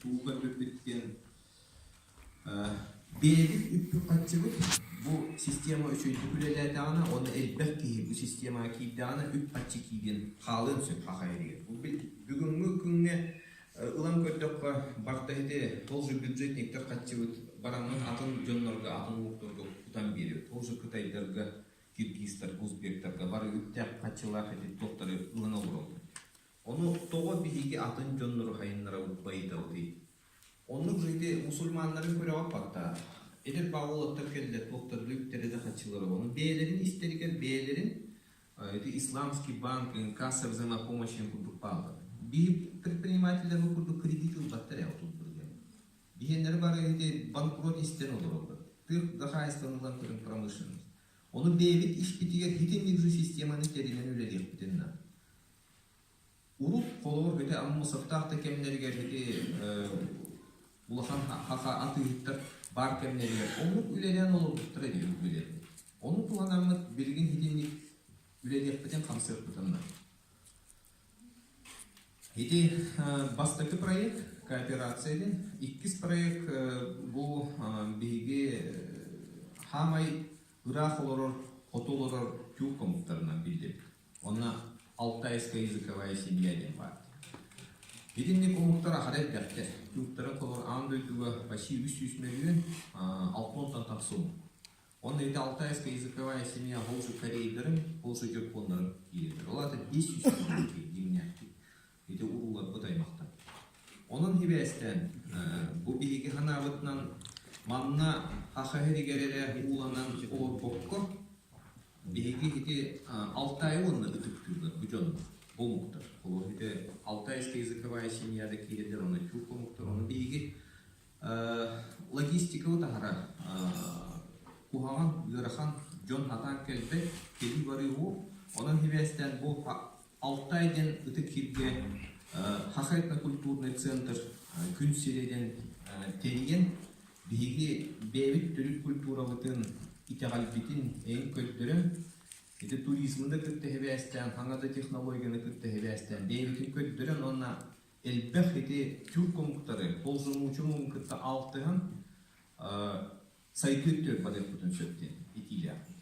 Тугу көрбүппүт диэн бэйэбит үппүт-харчыбыт бу система үчүгэйдик үлэлээтэҕинэ уонна элбэх киһи бу системаҕа киирдэҕинэ үп-харчы киириэн хаалыан сөп саха иһигэр. Бу бүгүҥҥү күҥҥэ ылан көрдөххө барыта ити ол же бюджетниктэр харчыбыт бараммыт атын дьоннорго, атын омуктарга кутан биэрэбит. Ол же кытайдарга, киргизтарга, узбектарга бары үптээх харчылаах ити туохтары ылан олороллор. Ону тоҕо биһиги атын дьоннору хайыннарабыт байытабытый? Оннук же ити мусульманнары көрөҕө баттаа. Эдэр баҕа кэллэ туохтар үптэрэ да хаччылара ону бэйэлэрин истэригэр бэйэлэрин ити исламский банк касса взаимопомощи курдук бааллар. Биһи предпринимателлэр бу курдук кредит ылбаттар ээ отут Биһиэннэри бары ити банкрот истэн олороллор. Тыа хаһаайыстыбаны ылан көрүҥ промышленность. Ону бэйэбит испитигэр итинник же системаны тэринэн үлэлиэхпитин наада. Урут, холобур, ити Аммосовтаах да кэмнэригэр ити улахан хаха атыыһыттар баар кэмнэригэр оннук үлэлээн олорбуттара дии үлэлэрин. Ону туһанаммыт билигин итинник үлэлиэхпитин хамсыахпытын наада. Ити бастакы проект кооперация диэн. Иккис проект бу биһиги хаамай ыраах олорор, хоту олорор тюрк омуктарынан биллэбит. Онно Алтайская языковая семья диэн баар. Итинник омуктар аһара элбэхтэр. Тюрктары холор аан дойдуга почти 300 мөлүйүөн, 60 тахса омук. Онно ити Алтайская языковая семья ол же корейдарын, ол же дьоппуоннарын киирэллэр. Ол аата 500 мөлүйүөн дьиҥнээхтик. Ити урууларбыт аймахтар. Онон сибээстээн, бу биһиги санаабытынан манна Саха сиригэр эрэ ууланан олорбокко, Биһиги ити Алтайы уонна ытыктыыллар бу дьон бу омуктар. Холобур ити Алтайская языковая семьяда киирэллэр, онно тюрк омуктар, ону биһиги логистикабыт аһара куһаҕан, ыарахан, дьон сатаан кэлбэт, кэлии барыы уһу. Онон сибээстээн бу Алтай диэн ытык сиргэ Саха этнокультурный центр күн сирэ диэн тэрийэн Биһиги бэйэбит төрүт культурабытын, итэҕэлбитин эйин көрдөрөн, ити туризмы да кытта сибээстээн, саҥа да технологияны кытта сибээстээн бэйэбитин көрдөрөн уонна элбэх ити тюрк омуктары, ползунуучу омугун кытта алтыһан сайдыы өттүгэр барыахпытын сөп диэн этиилээхпит.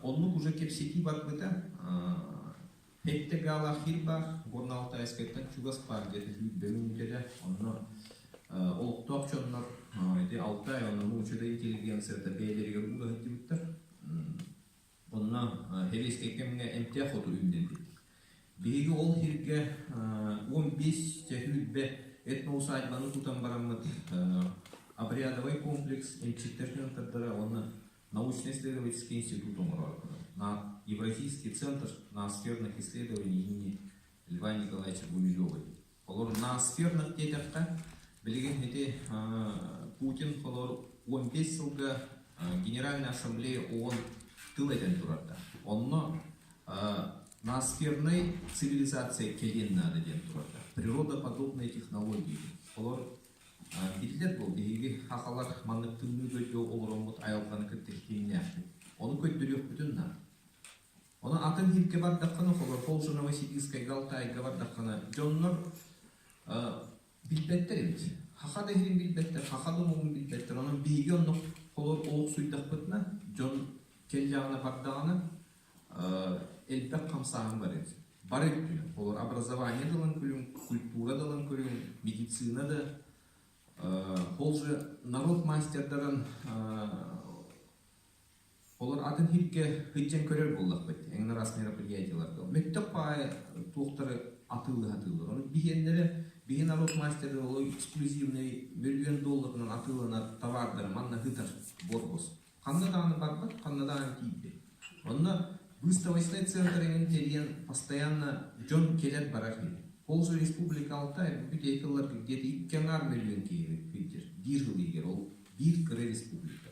Оннук уже кэпсэтии барбыта. Сэттэ гаалаах сир баар, Горно-Алтайскайтан чугас баар где-то сүүрбэ мүнүүтэтэ. Онно олохтоох дьоннор ити Алтай онно нуучча да интеллигенцията бэйэлэригэр уура сылдьыбыттар. Онно сэбиэскэй кэмҥэ эмтээх оту үүннэрбит. Биһиги ол сиргэ 15 сүүрбэ этноусадьбаны тутан бараммыт обрядовай комплекс эмчиттэр центрдара уонна научно-исследовательский институт оҥорор на Евразийский центр ноосферных исследований имени Льва Николаевича Гумилева. Олор ноосферных диэтэххэ, билигин ити Путин холор 15 сылга Генеральная Ассамблея ООН тыл этэн турарда. Онно ноосфернай цивилизация кэлиэн наада диэн турарда. Природоподобные технологии. Олор Биллэр буол, биһиги сахалар маннык тымныы дойду олороммут айылҕаны кытта ситимнээхпит. Ону көрдөрүөхпүтүн наада. Ону атын сиргэ бардаххына, холобур, Полша Новосибирскайга, Алтайга бардаххына, дьоннор билбэттэр эбит. Саха да иһин билбэттэр, саха да омугун билбэттэр. Онон биһиги онно холобур олохсуйдахпытына, дьон кэллэҕинэ бардаҕына, элбэх хамсааһын бар эбит. Бары өттүнэн. Олор образование да ылан көрүҥ, культура да ылан көрүҥ, медицина да. Ол же народ мастердарын олор атын сиргэ сылдьан көрөр буоллахпыт. Эҥин араас мероприятиеларга. Мөттөх баайы туохтары атыылаһатыылар. Ону биһиэннэрэ биһи народ мастердары ол эксклюзивный мөлүйүөн долларынан атыыланар товардары манна ыытар буорбус. Ханна даҕаны барбат, ханна даҕаны тиийбэт. Онно выставочнай центр эҥин тэрийэн постоянно дьон кэлэр-барар киһи. Ол же Республика Алтай бүтэһик ылларга где-то икки аҥаар мөлүйүөн киһи киирдэр. Биир жыл иһигэр ол биир кыра республика.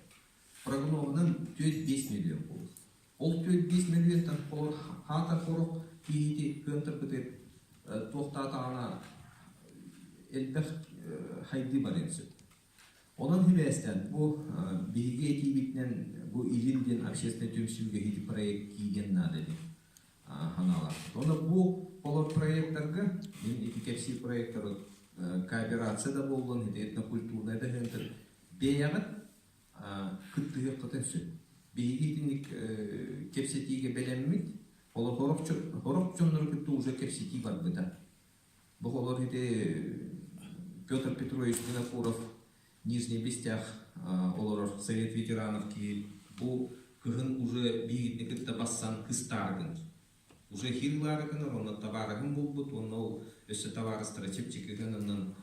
Прогноһунан 4-5 миллион буолар. Ол 4-5 мөлүйүөнтэн холор хаатар хорох киһити кыантарбыты туохтаатаҕына элбэх хайдыы барыан сөп. Онон сибээстээн бу биһиги этиибитинэн бу Илин диэн общественнай түмсүүгэ ити проект киириэн наада диэн санаалаахпыт. Онон бу олор проектарга мин ити кэпсиир проектары Кооперация да буоллун, ити этнокультурнай да центр бэйэҕит кыттыһыаххытын сөп. Биһиги итинник кэпсэтиигэ бэлэммит, олох сорох дьоннору кытта уже кэпсэтии барбыта. Бу олор ити Петр Петрович Винокуров Нижний Бестях олорор совет ветеранов киһи бу кыһын уже биһигини кытта бассан кыстааргын. Уже хиллаары гынар, онно табаарыһым булбут, уонна ол өссө табаарыстара чэпчэки гынанан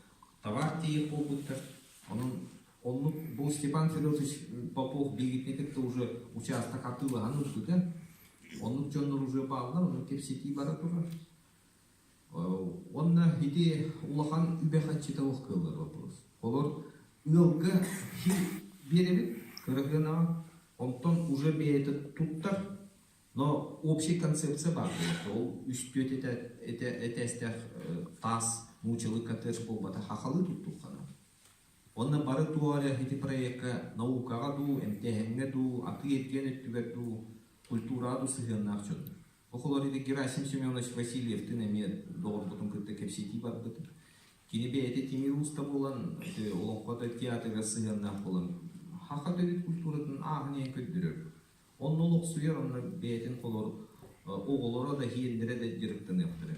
табаар тиийиэх буолбуттар. Онон оннук бу Степан Федотович Попов биһигитини кытта уже учаастак атыылаһан ылбыта. Оннук дьоннор уже бааллар, оннук кэпсэтии бара турар. Уонна ити улахан үбэ-харчыта суох кыаллар вопрос. Олор ыалга хил биэрэбит кырагыанаҕа, онтон уже бэйэтэ туттар, но общая концепция баар буолар. Ол үстүөт этээстээх таас муучалы коттедж буолбата хахалы туттуххана. Уонна бары туох эрэ ити проекка наукаҕа дуу, эмтээһиҥҥэ дуу, атыы-эргиэн өттүгэр дуу, культураҕа дуу сыһыаннаах дьоннор. Оҕолор ити Герасим Семенович Васильевтыын эмиэ доҕорбутун кытта кэпсэтии барбыт. Кини бэйэтэ тимир ууста буолан, ити олоҥхо да театрыгар сыһыаннаах буолан, саха төрүт культуратын ааһан иһэн көрдөрөр. Онно олохсуйар, онно бэйэтин холор оҕолоро да, иһиэннэрэ да дьарыктаныахтара.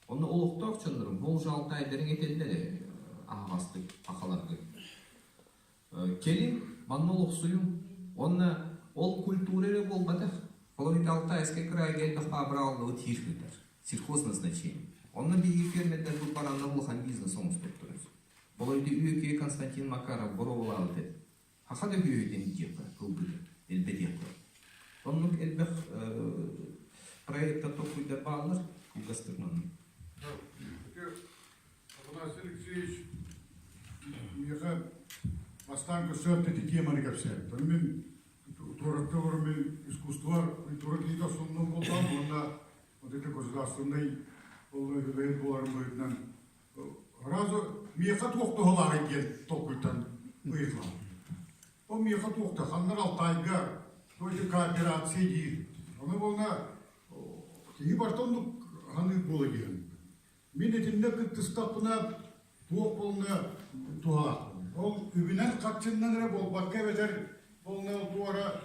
Онно олохтоох дьоннорум, ол жалтайдарыҥ этэллэр аһаҕастык сахаларга. Кэлин манна олохсуйуҥ уонна ол культура эрэ буолбатах. Холобур, Алтайскай кыраайга элбэх баабырааллыбыт хир ыытар. Сельхозназначение. Онно биһиги фермердэр бу баранна улахан бизнес оҥостуохтара. Ол Үөкүйэ Константин Макаров боруобалаабыт этэ. Хаха да үөһүтэн диэххэ ылбыта, элбэтиэххэ. Оннук элбэх проекттар толкуйдар бааллар, кылгастык маннык. Афанасий Алексеевич миэхэ бастаан көрсөөт ити теманы кэпсээбит. Ону мин туоракка олорон мин искусство, культура киһитэ основном буоллаҕым уонна вот это государственный үлэһит буоларым быһыытынан сразу миэхэ туох туһалааҕый диэн толкуйтан ыйыталаһым. Ол миэхэ туох да ханнар Алтайга то есть кооперация диир. Ону буолна киһи барыта оннук ханыыр буола диэн. Мин итиннэ кыттыстахпына туох буолна туһалаахпын. Ол үбүнэн-харчыннан эрэ буолбакка эбэтэр буолна туора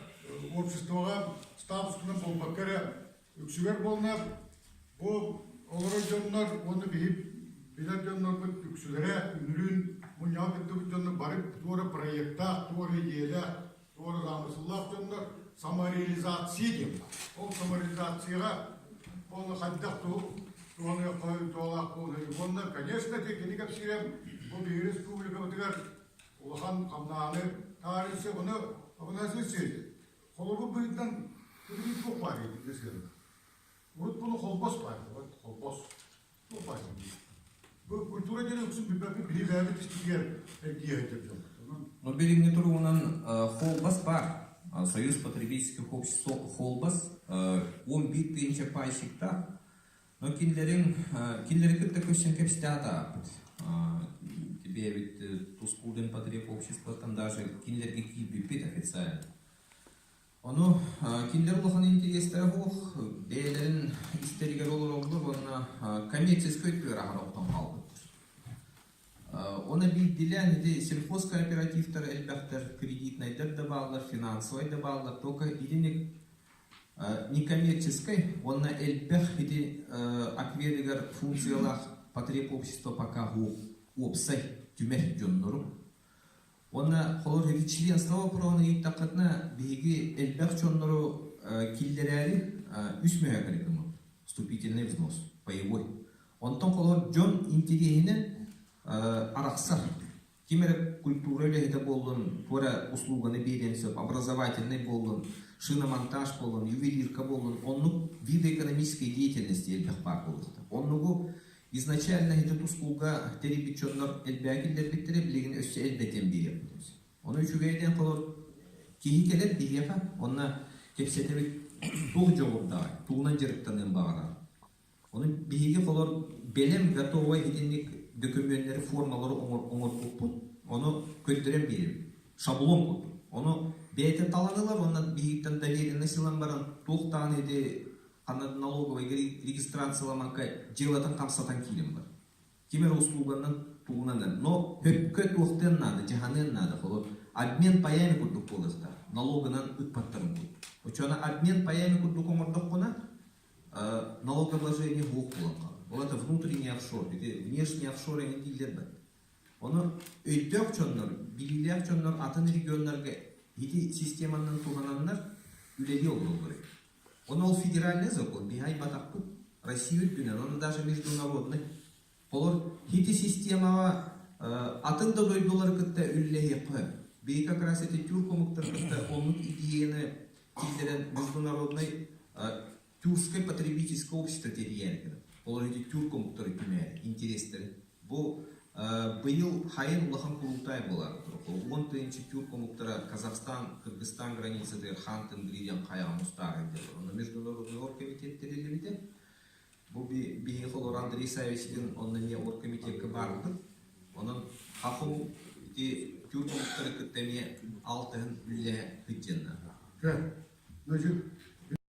обществоҕа статускунан буолбакка эрэ үксүгэр буолна бу олорор дьоннор уонна биһи билэр дьоннорбут үксүлэрэ үнүрүүн мунньаҕа кыттыбыт дьоннор бары туора проектаах, туора идиэйэлээх, туора замысыллаах дьоннор самореализация диэн баар. Ол самореализацияҕа ол хайдах туһаныахха туһалаах буолуой уонна конечно кини кэпсиирэ бу биһиги республикабытыгар улахан хамнааны таарыйса ону Афанасий Алексеевич холобур быһыытынан билигин туох баар итиннэ сыана урут буну холбос баар холбос туох баар бу культура диэн үксүн билбэппит биһи бэйэбит испитигэр эргийэ сылдьар дьоммут. Но билиҥҥи туругунан холбос баар. Союз потребительских обществ холбос 11 тыһыынча пайщиктаах. Но кинилэриҥ кинилэри кытта көрсөн кэпсэтэ Тебе Тускулден потреб обществоттан даже кинилэргэ киирбиппит официально. Ону кинилэр улахан интэриэстэрэ суох, бэйэлэрин истэригэр олороллор уонна коммерческай өттүгэр аһара охтон хаалбыттар. Оны биирдилээн ити сельхозкооперативтар элбэхтэр, кредитнайдар да бааллар, финансовай да бааллар, только итинник некоммерческай уонна элбэх ити акведыгар функциялаах потребобщество пока уопсай түмэр дьоннору. Уонна холобур ити членство вопроһун ыйыттаххытына биһиги элбэх дьоннору киллэрээри үс мөһөөкөлүк гыммыт. Вступительный взнос, паевой. Онтон холобур дьон интэриэһинэн арахсар. Ким эрэ культура үлэһитэ буоллун, туора услуганы биэриэн сөп, образовательный буоллун, шиномонтаж буоллун, ювелирка буоллун, оннук виды экономической деятельности элбэх баар буолуохтаах. Оннугу изначально ити тускулга тэрийбит дьоннор элбэҕи киллэрбиттэрэ, билигин өссө элбэтиэн биэриэхпит. Ону үчүгэй диэн холор киһи кэлэр биһиэхэ, онно кэпсэтэбит туох дьоҕурдааҕый, тугунан дьарыктаныан баҕарар. Ону биһиги холор бэлэм готовай итинник дөкүмүөннэри формалары оҥорбуппут, ону көрдөрөн биэрэбит. Шаблон курдук. Ону бэйэтэ талан ылар уонна биһигиттэн доверенность ылан баран туох даҕаны ити ханна налоговай регистрацияламакка дьыалатын хамсатан киирэн бар. Ким эрэ услуганан тугунан но хөпкө туохтуон наада, дьаһаныан наада. Холобур, обмен паями курдук буолуохтаах. Налогынан ыппаттарын курдук. Оччоҕуна обмен паями курдук оҥордоххуна, налогообложение суох буолан хаалар. Ол это внутренний офшор, ити внешний офшор эҥин дииллэр бат. Ону өйдөөх дьоннор, билиилээх дьоннор атын регионнарга ити системанан туһананнар үлэлии олороллор. Ону ол федеральный закон, биһи айбатахпыт, Россия үрдүнэн, ону даже международный. Олор ити системаҕа атын да дойдулары кытта үллэһиэххэ. Биһи как раз эти тюрк омуктары кытта оннук идеяны киллэрэн международный тюркское потребительское общество тэрийээри Олор ити тюрк омуктары түмээр интерестерин. Бу быйыл хайын улахан курултай буолар. 10 тыһыынча тюрк омуктара Казахстан, Кыргызстан границатыгар Хан Тенгри диэн хайаҕа мустаар диэн. Онно международный оргкомитет тэриллибитэ. Бу биһиги холор Андрей Савичтин онно эмиэ оргкомитекка баарбыт. Онон хаху ити тюрк омуктары кытта эмиэ алтыһын үллэһэ сылдьанна. Значит,